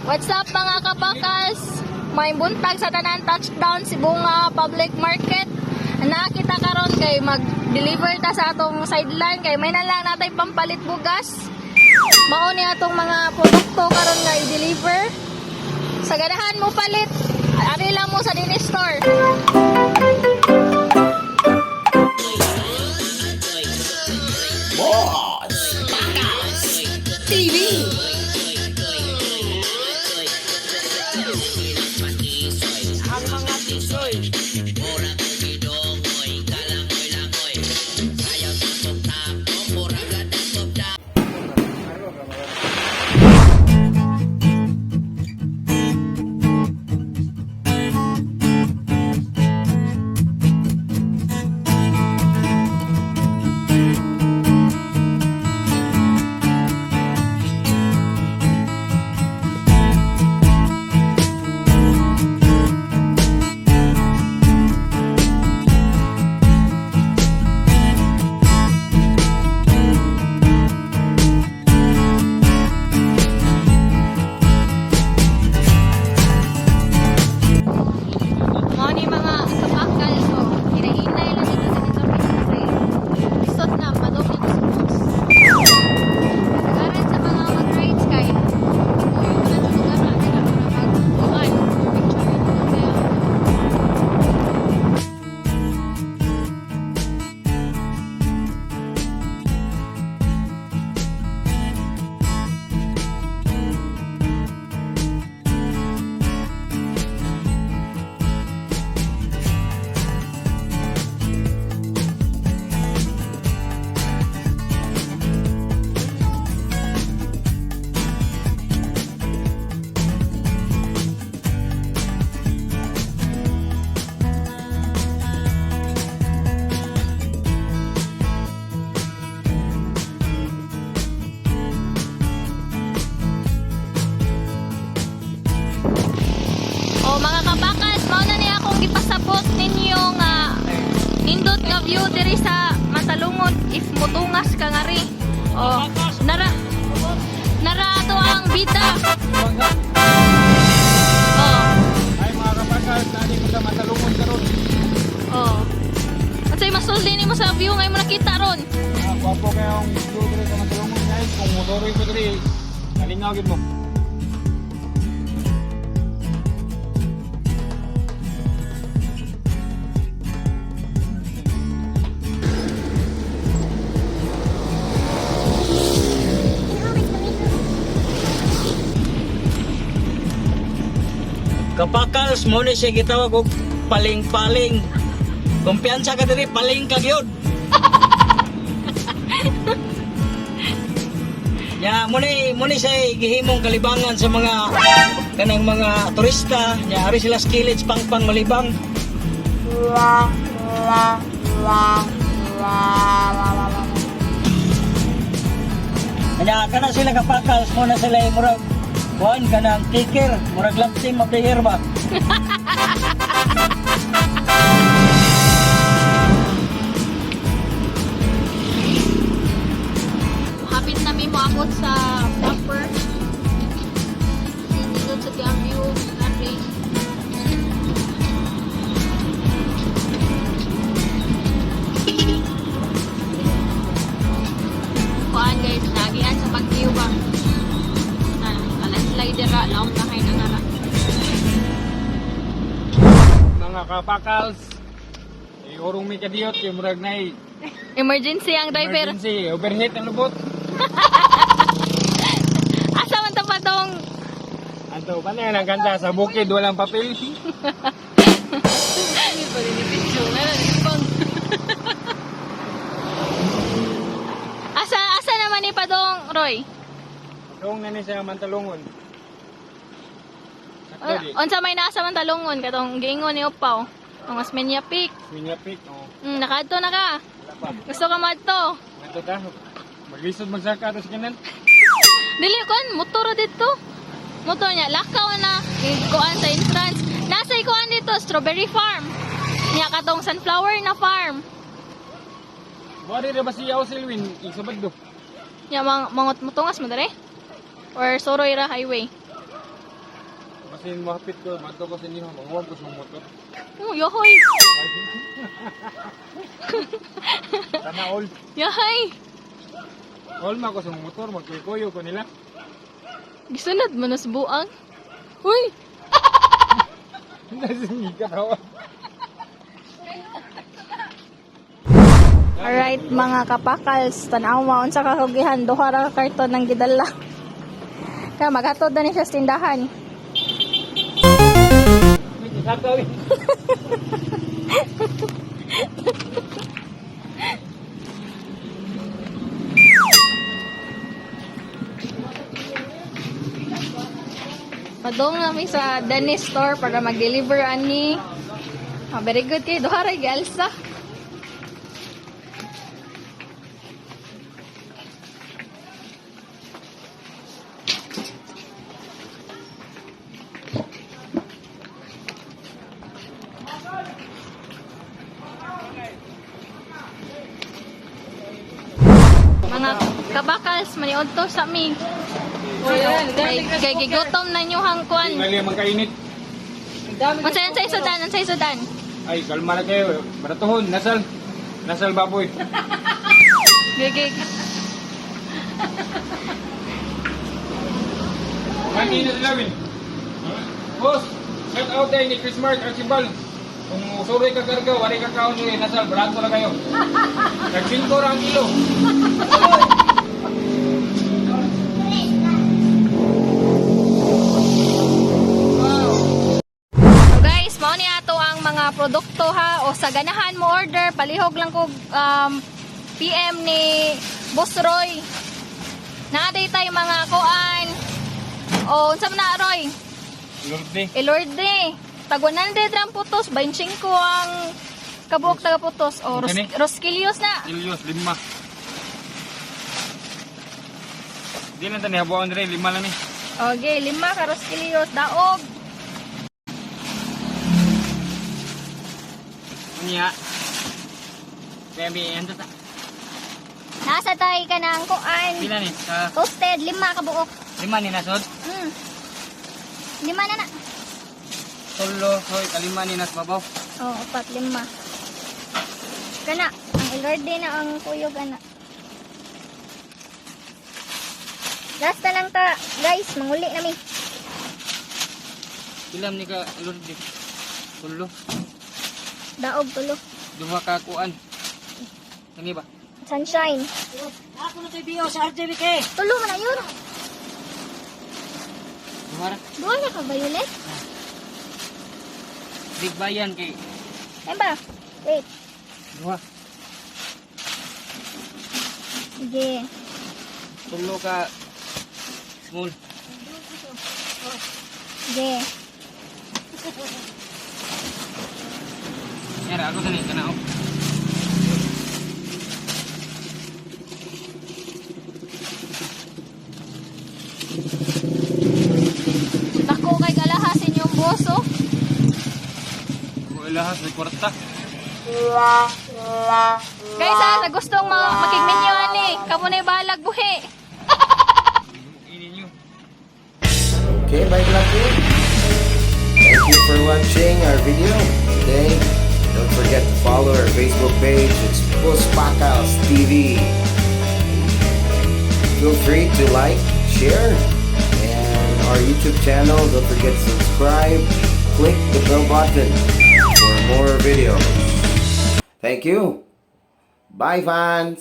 What's up, mga kabakas? May buntag sa tanan, touchdown si Bunga Public Market. Nakita karon kay mag-deliver ta sa atong sideline kay may na lang natay pampalit bugas. Mao ni atong mga produkto karon nga i-deliver. Sa ganahan mo palit, ari lang mo sa dinhi store. Boss Pakas TV. Ang mga tisoy. Mao ni mga kapakal, so hinahinay lang dito sa dito kay lisod na padung ito sa bus. Aran sa mga mag-rides kay kuyo na jud og ara kay na magkuan picture dito kaya. O mga kabakas, mao na niya akong gipasabot ninyo nga nindot nga view diri sa Matalungon if mutungas ka nga ri. O nara nara ato ang bida. O. Ay, mga kapakas, nani ko sa Matalungon karon. O. Unsay masulti nimo sa view ngay mo nakita ron? Ah, gwapo kayong view diri sa Matalungon, guys. Kung motoroy ko diri, nalingaw gid mo. Kapakals mo ni siya gitawag og paling-paling. Kumpiyansa ka diri, paling ka gyud. Ya, mo ni siya gihimong kalibangan sa mga kanang mga turista. Ya, ari sila skillage pang-pang malibang. Kanya kana sila kapakals mo na sila murag kuan kanang kicker, murag lap team of the year ba. Hapit na mi moabot sa upper. Nindot sa tiyang view ari. Kuan guys, nagian sa pag-view ba? Na, landslide ra, laom na kay nangara. Mga kapakals, iurong mi kadiyot kay murag nay Emergency ang driver. emergency, overheat ang lubot. Asa man ta patong? Anto pa na ang ganda sa bukid, walang papel. Asa asa naman ni Padong, Roy? Dong na ni sa Mantalungon. Sakto di. Unsa may nasa man talungon katong giingon ni Upaw. Ang Osmeña Peak. Minya Peak, oh. Nakaadto na ka. Wala pa. Gusto ka maadto? Ito ta. Maglisod magsaka ato sa kanan. Dili kon motor dito. Motor niya lakaw na kuan sa entrance. Nasa ikuan dito strawberry farm. Niya katong sunflower na farm. Wari ra ba si Yao Silwin isabad do. Niya mang mangot mutungas mo dere. Or Soroy ra highway. Masin mahapit ko, madto ko sa inyo, manguwag ko sa motor. Oh, yahoy. Sana all. Yahay. All ma ko sa motor, magkuyo ko nila. Gisunod mo na sa buang. Uy! Nasingi ka tawa. Alright mga kapakals, tanaw mo unsa ka kahugihan, duha ra ka karton ng gidala. Kaya maghatod na ni siya sa tindahan. Padong nami sa Dennis store para mag-deliver ani. Ah, very good kay duha ra gialsa. Mga kabakals, maniod to sa mi. Kay gigutom na nyo hangkuan. Ngali man kainit. Unsay unsay sudan, unsay sudan. Ay, kalma na kayo. Baratuhon, nasal. Nasal baboy. Gigig. Kanina sila win. Boss, shout out tayo ni Chris Mark Archibald. Kung suroy ka karga, wari ka kaon ni nasal, barato na kayo. Nag-5 ra ang kilo. So guys, mao ni ato ang mga produkto ha, o sa ganahan mo order, palihog lang ko PM ni Boss Roy. Naaday tayo mga kuan. O unsa man na Roy? Lorde. Elorde. Tag 100 ra ang putos, 25 ang kabuok taga putos o Kani? Rosquilios na. Ilyos, lima. Di lang tani habuan dire, lima lang ni. Okay, lima ka Rosquilios daog. Unya. Baby, ando ta. Nasa tayo ka ng kuan. Pila ni? Sa Toasted, lima ka buok. lima ni nasod. Lima na na. Tulo, hoy, kalima ni nas babaw. Oh, apat, lima. Kana, ang ilorde na ang kuyog ana. Last na lang ta, guys, manguli nami. Pila ni ka lorde? Tulo. Daog tulo. Duha ka kuan. Kani ba? Sunshine. Ako na tayo biyo sa RJBK. Tulo man na yun. Duha ra. Duha na ka violet? Big bayan kay Ayun ba? Wait. duha. Sige. Tulo ka small. Sige. Yara ako tani kana oh. Dako kay galahas inyong boss oh. Wala sa kwarta. Guys ha, sa gustong mga makigminyo ani, kamo na balag buhi. Ini niyo. Okay, bye Lucky. Thank you for watching our video today. Don't forget to follow our Facebook page. It's Puspakals TV. Feel free to like, share, and our YouTube channel. Don't forget to subscribe. Click the bell button for more videos. Thank you. Bye, fans.